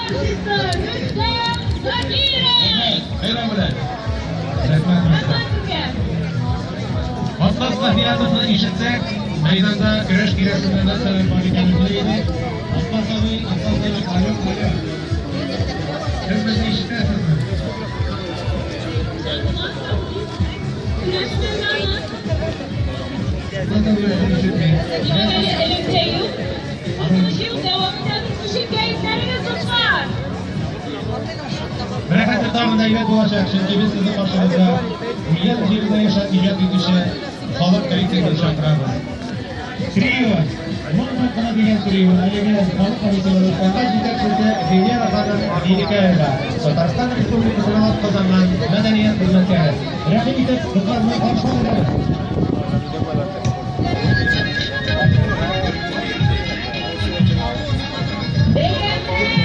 артисты Рөстәм Закиров. Бәйрәм белән. Рәхмәт, Рөстәм. Рәхмәт сезгә. Атлас Сафиятовны ишетсәк, мәйданда көрәш кирәсендә нәрсәләр бар икәнен белә идек. Атлас абый, Атлас абый, алло, алло. Сез безне ишетәсезме? Көрәш мәйданы. Атлас абый безне ишетми. Әле элемтә юк. 30 ел дәвам итәбез. Ничек кәефләрегез, дуслар? Менә хәзер тагын да әйбәт булачак, чөнки без сезнең каршыгызда Уел җирендә яшәп иҗат итүче халык коллективын чакырабыз. Трио, Моң дулкыны дигән трио, әлеге халык коллективының сәнгать җитәкчесе Венера ханым Минекаева, Татарстан Республикасының атказанган мәдәният хезмәткәре. Рәхим итеп, кызларны каршы алыгыз. Бәйрәмнәр!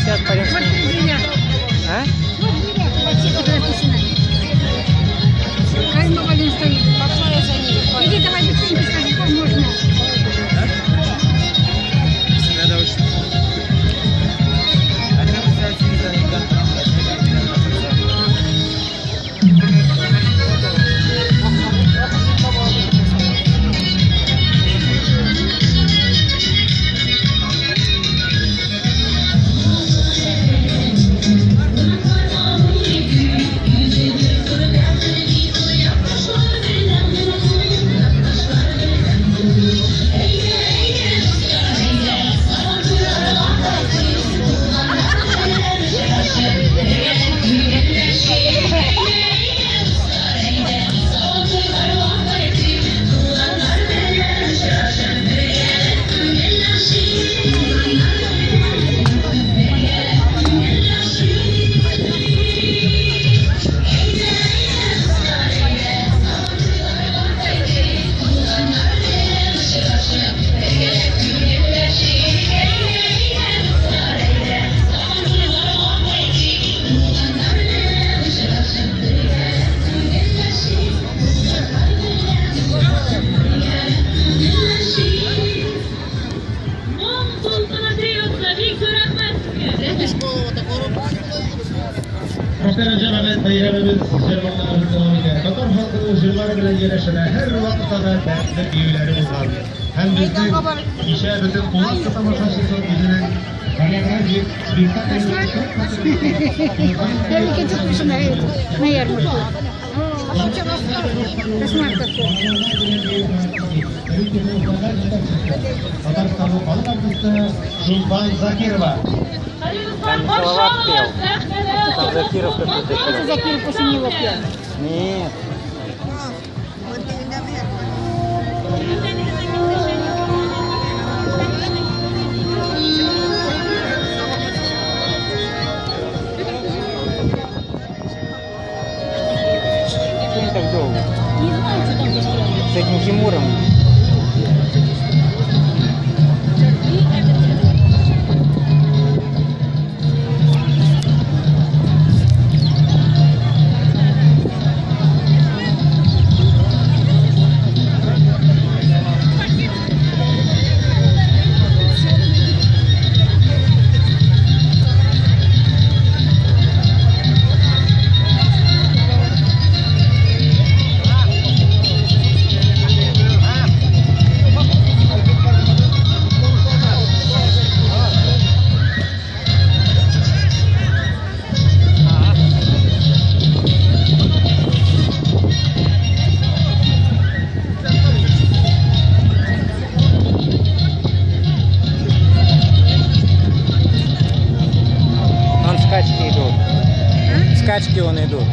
Сейчас пойдем. А? Иди давай быстренько скажи, как можно. Надо очень. Моң дулкыны триосы, бик зур рәхмәт сезгә. Мөхтәрәм җәмәгать, бәйрәмебез җыр-моңнарыбыз дәвам итә. Татар халкының җырлары белән янәшәдә һәр вакытта да дәртле биюләре булган. Һәм безнең кичә бөтен кунак тамашачысы үзенең хореографик спектаклен Я икенче курсы на ярмарку. Кошмар какой. Татарстанның халык артисты Чулпан Закирова. Хәерле дуслар, Там каршы Салават алыгыз. пел. Сәхнәдә Там Закиров какой-то Это пел. Закиров после него пел. Нет. Почему так долго? Не знаю, что там застряли. С этим этим Тимуром. Скачки идут. Скачки он идут.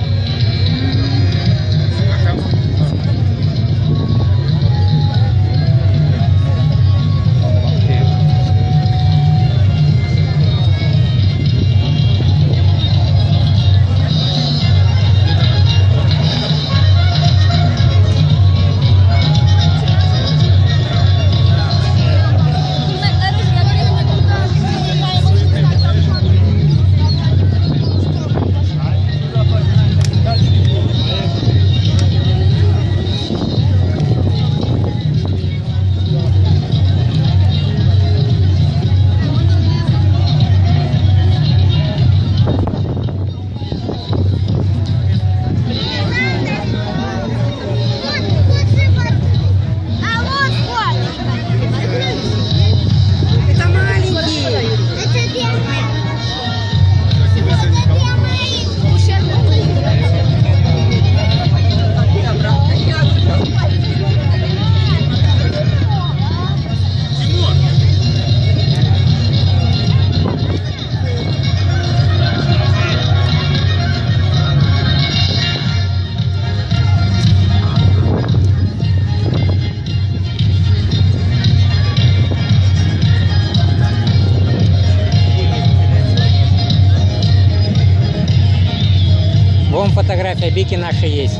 Вон фотография Бики нашей есть.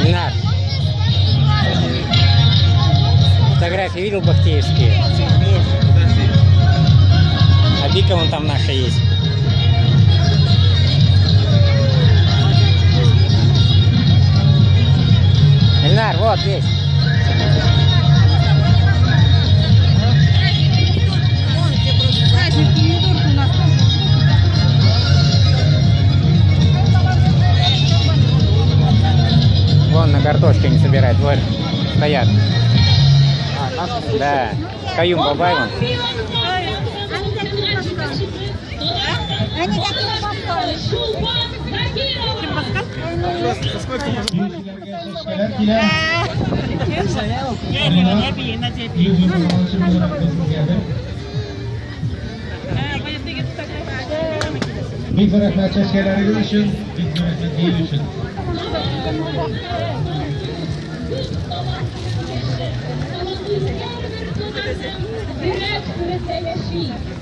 Наш. Фотографии видел бахтеевские? А Бика вон там наша есть. Эльнар, вот есть. Вон на картошке не собирают, вот стоят. Да, Каюм Бабай вон. Бик зур рәхмәт чәчкәләрегез өчен, бик зур рәхмәт бию өчен.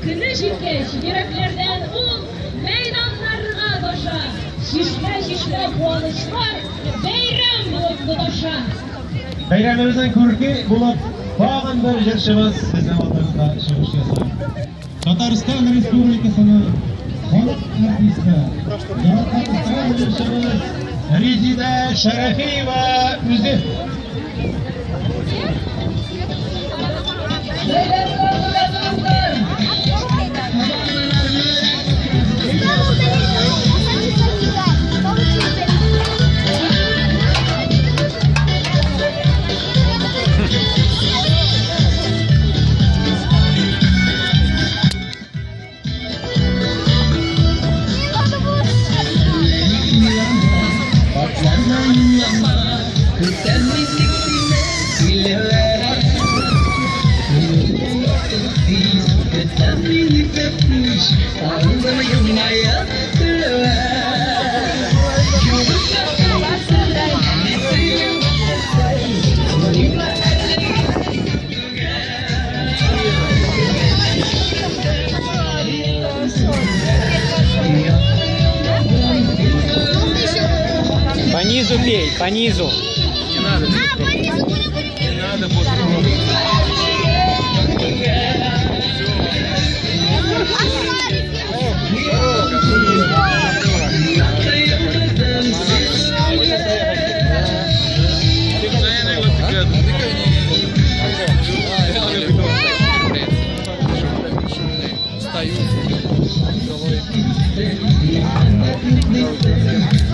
Көне җиткәч, йөрәкләрдән ул мәйданнарга таша, чишмә-чишмә куанычлар бәйрәм булып тоташа. Бәйрәмебезнең күрке булып тагын бер җырчыбыз сезнең алдыгызда чыгыш ясый. Татарстан Республикасының халык артисты, яраткан җырчыбыз Резида Шарафиева үзе. По низу пей, по низу. Не надо. А, по низу.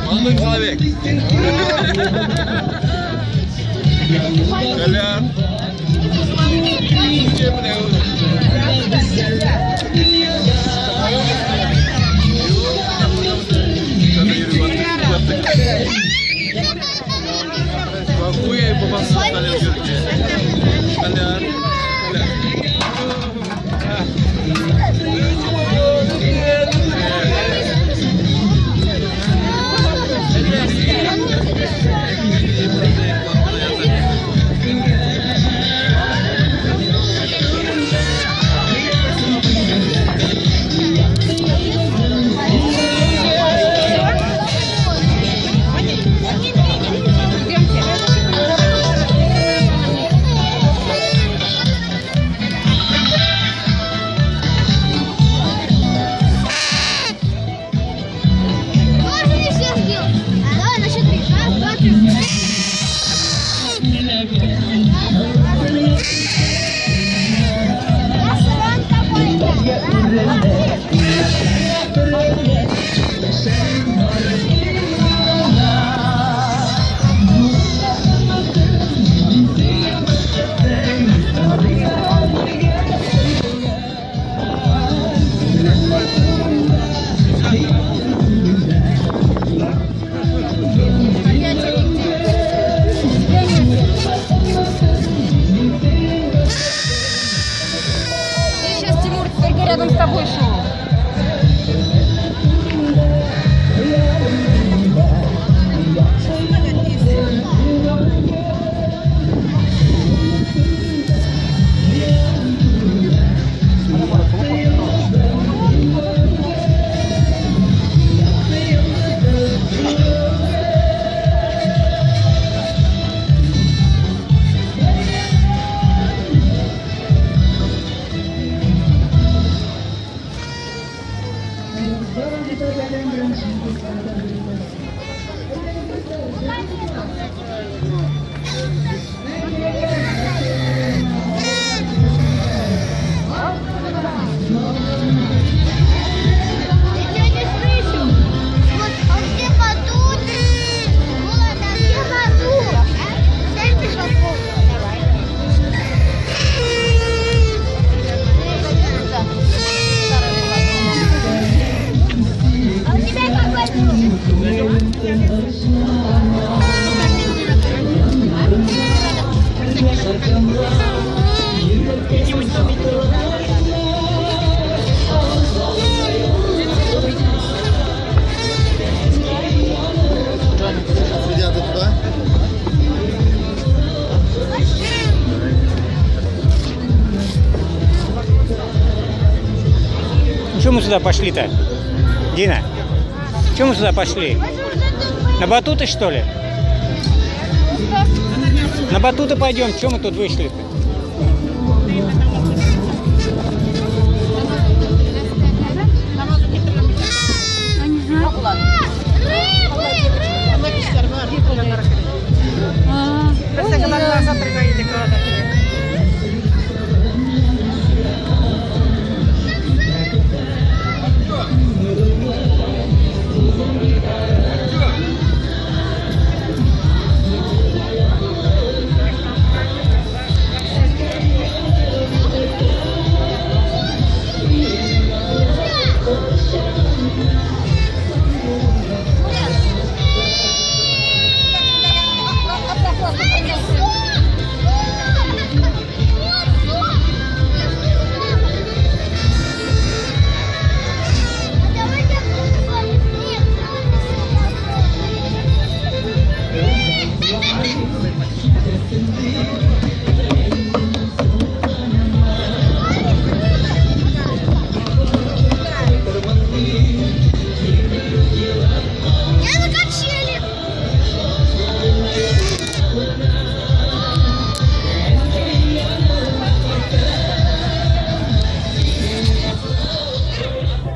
Молодой человек. Колян. Рядом с тобой шел. Чем мы сюда пошли-то, Дина? Чем мы сюда пошли? На батуты, что ли? На батуты пойдем. Чем мы тут вышли-то?